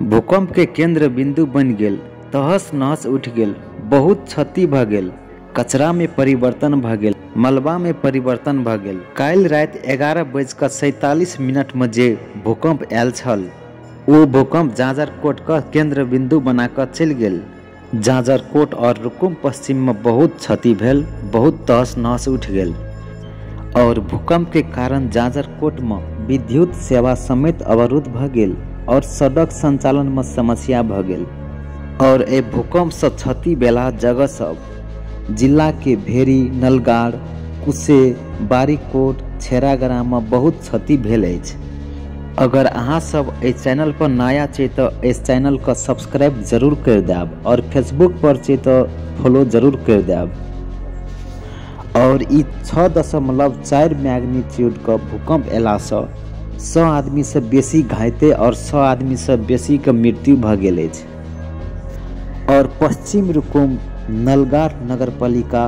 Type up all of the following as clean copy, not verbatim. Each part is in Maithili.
भूकंप के केंद्र बिंदु बन गेल, तहस नहस उठ गेल, बहुत क्षति भ गेल, कचरा में परिवर्तन भ गेल, मलबा में परिवर्तन भ गेल। काल्हि राति 11:47 में जे भूकंप आयल छल ओ भूकंप जाजरकोट का केंद्र बिंदु बना कर चलि गेल। जाजरकोट और रुकुम पश्चिम में बहुत क्षति भेल, बहुत तहस नहस उठ गेल और भूकंप के कारण जाजरकोट में विद्युत सेवा समेत अवरुद्ध भ गेल और सड़क संचालन में समस्या भ गेल। और ए भूकंप से क्षति भेला जगह सब जिला के भेरी, नलगाड़, कुसे, बारीकोट, छेरागरा में बहुत क्षति भेल अछि। अगर अहाँ सब एहि चैनल पर नया छी तो इस चैनल का सब्सक्राइब जरूर कर देब और फेसबुक पर छी तो फॉलो जरूर कर देब। और ई 6.4 मैग्नीट्यूड का भूकंप अयला से 100 आदमी से बेसी घायते और 100 आदमी से बेसी के मृत्यु भ गेल अछि। और पश्चिम रुकुम नलगाड़ नगरपालिका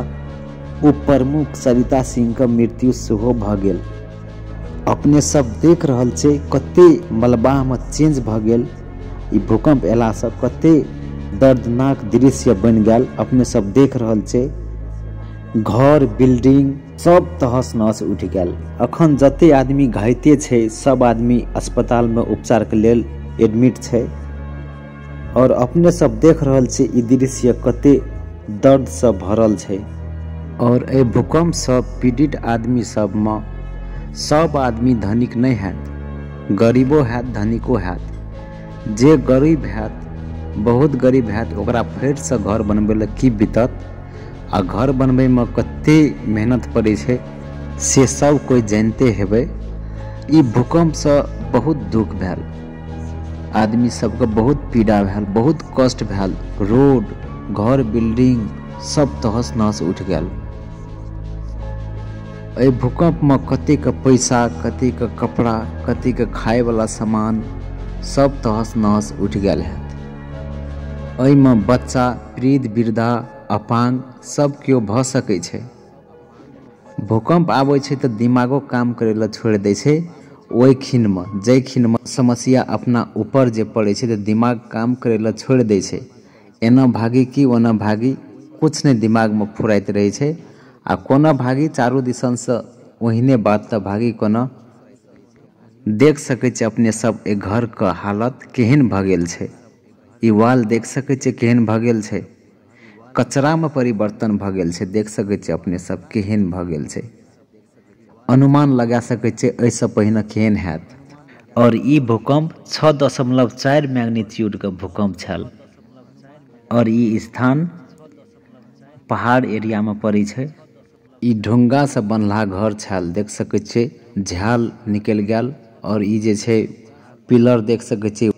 उप प्रमुख सरिता सिंह के मृत्यु सेहो भ गेल। अपने सब देख रहल छे कते मलबा में चेंज भ गेल, ई भूकंप अयला से कते दर्दनाक दृश्य बन गेल। अपने सब देख रहल छे घर बिल्डिंग सब तहस नहस उठ गेल। अखन जते आदमी घायते छे सब आदमी अस्पताल में उपचार के लेल एडमिट छे। और अपने सब देख रहल छे ई दृश्य कते दर्द से भरल छे। और ए भूकंप से पीड़ित आदमी सब में सब आदमी धनिक नहीं हैत, गरीबो हैत धनिको हैत। जे गरीब हैत, बहुत गरीब हैत, ओकरा फेर से घर बनबै लए की बीतत आ घर बनबै में कते मेहनत पड़ै छै से सब कोई जानते हेबै। ई भूकंप से बहुत दुख भेल, आदमी सबके बहुत पीड़ा भेल, बहुत कष्ट भेल। रोड, घर, बिल्डिंग सब तहस नहस उठ गेल। एहि भूकंप में कतेक पैसा, कतेक कपड़ा, कतेक खाए वाला सामान सब तहस नहस उठ गेल हैत। एहिमे बच्चा, वृद्ध, वृद्धा, अपांग सब केओ भ सकै छै। भूकंप आबै छै तऽ दिमागो काम करै लए छोड़ि दै छै। ओहि खिनमे, जाहि खिनमे समस्या अपना ऊपर जे पड़ै छै तऽ दिमाग काम करै लए छोड़ि दै छै। एना भागी कि ओना भागी कुछ नहि दिमागमे फुराइत रहै छै। आ कोना भागी, चारू दिसनसँ ओहिने बात तऽ भागी कोना। देख सकै छी अपने सब एहि घरके हालत केहन भऽ गेल छै। ई वाल देख सकै छियै केहन भऽ गेल छै, कचरामे परिवर्तन भऽ गेल छै। देख सकै छियै अपने सब केहन भऽ गेल छै। अनुमान लगा सकै छियै एहिसँ पहिने केहन हैत। और ई भूकंप 6.4 मैग्नीट्यूडके भूकंप छल और ई स्थान पहाड़ एरियामे पड़ै छै। ई ढुंगा से बनला घर छल, देख सकै छियै झाल निकलि गेल। और ई जे छै पिलर देख सकै छियै